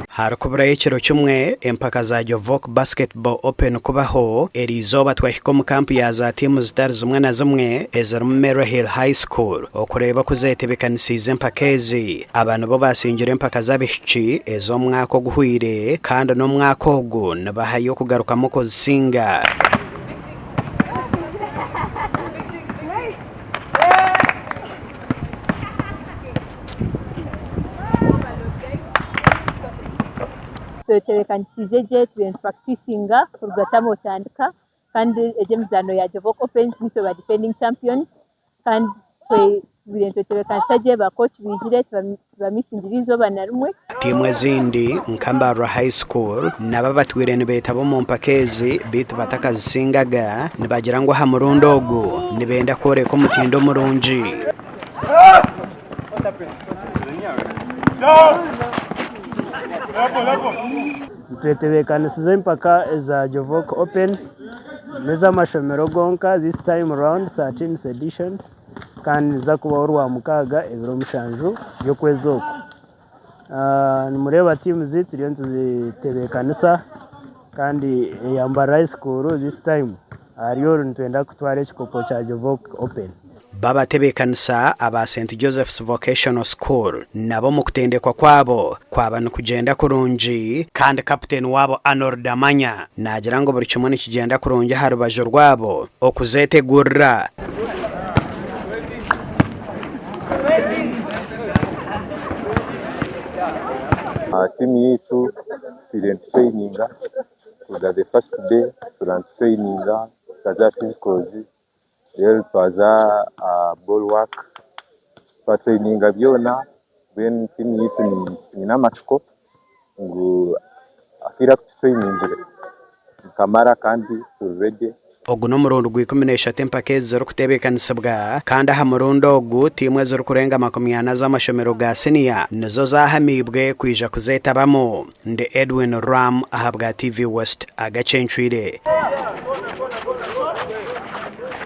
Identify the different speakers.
Speaker 1: Harikuburayo ekiro kimwe empaka za Jovok Basketball Open kubaho, eriizooba twahika omu kampu ya za tiimu zitari zimwe na zimwe ezirimu Maryhill High School okureeba oku zetebekanisiize empaka ezi. Aba nibo baasingire empaka z'abaishiki ez'omwaka oguhweire kandi n'omwaka ogu nibahayo okugarukamu kuzisinga.
Speaker 2: Twetebeekanisiize gye turiyo nitupurakitisinga kuruga taamu otandika kandi egi emizaano ya Jovok Opens nitwe ba defending champions kandi turiyo nitwetebeekanisa gye ba coach baijire tibamisingire eizooba na rimwe.
Speaker 1: Tiimu ezindi nka Mbarara High School nabo abatwire nibeetaba omu mpaka ezi beitu batakazisingaga nibagira ngu aha murundi ogu nibenda kworeka omutindo murungi.
Speaker 3: Nitwetebeekanisiza empaka eza Jovok Open n'ez'amashomero gonka this time round 13th edition kandi niziza kubaho orwamukaaga ebiro mushanju by'okwezi oku. Nimureeba tiimu zaitu turiyo nituzitebeekanisa kandi eya Mbarara High School this time ahari oru nitwenda kutwara ekikopo kya Jovok Open.
Speaker 1: Babatebeekanisa aba St Joseph's Vocational School nabo omu kutendekwa kwabo kwaba nikugyenda kurungi kandi kaputeni waabo Arnold Amanya naagira ngu buri kimwe nikigyenda kurungi aha rubaju rwabo okuzeetegurira.
Speaker 4: Tiimu yaitu tutwire nitutureyininga kuruga the first day tutura nitutureyininga tukaza aha physicals then twaza aha ball work twatureyininga byona mbwenu tiimu yaitu twine amatsiko ngu akaire aku tutureyiningire nikamara kandi turi ready.
Speaker 1: Ogu n'omurundi gwa 13 empaka ezi zirikutebeekanisibwa kandi aha murundi ogu tiimu ezirikurenga 40 z'amashomero ga siniya nizo zaahamiibwe kwija kuzeetabamu. Ndi Edwin Ram ahabwa TV West. Agacencwire.